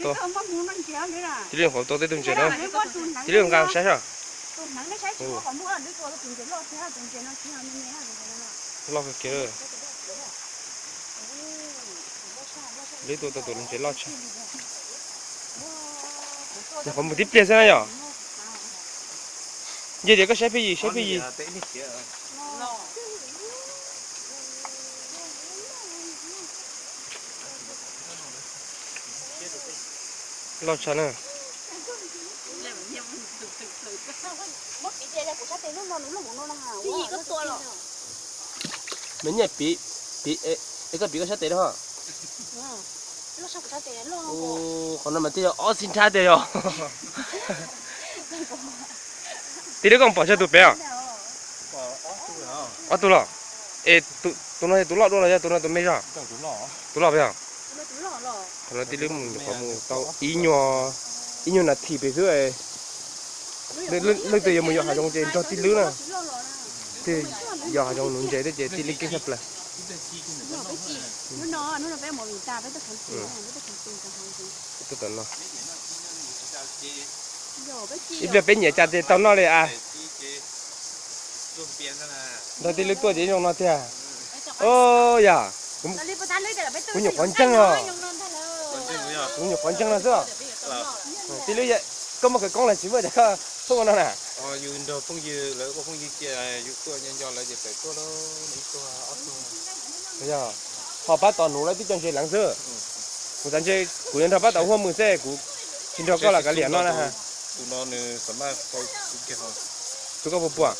Tib lub qhov tau tej tus ntses na. Tib lub nqa saib seb. Loj kawg kiag. Lub tua tau tus ntses loj tshaj. Nyuam qhuav mus tib pliag xwb na yom. Nce tias koj saib pheej yim, saib pheej yim. Loj tshaj na. Me nyiaj piv, piv, es koj piv koj sab tes na. Qhov no mas twb yog ob xib nrab tiag yog. Tib lub koj pom tsawg tus pem os? Ob tug los? Es tus no yog tus loj dua los yog tus no tus me zog? Tus loj pem os. Qhov no tib lub mus nyuam qhuav mus tau ib nyuag, ib nyuag nas this pem xwb. Leej twg yuav mus yos hav zoov ces nrog tib lub na. Twb yos hav zoov nuv ntses thiab ces tib lub keeb tshaj plaws. Ib pliag peb nyiam cas ces tau noj li as. Nrog tib lub tuaj ces zoo no tiag. O, yog kuv nyuam qhuav ntseeg os. Kuv nyuam qhuav ntseeg no xwb. Tib lub, koj muaj khawv koob los tsis muaj cas koj pheej ua no na. Yog ho pab tom nuv lawv twb cov ntses leev xwb. Kuv xav ntshe kuv yuav nrog pab tom huaj mus xwb, kuv tsis nrog koj los kav liam no na. Tus koj puas puas?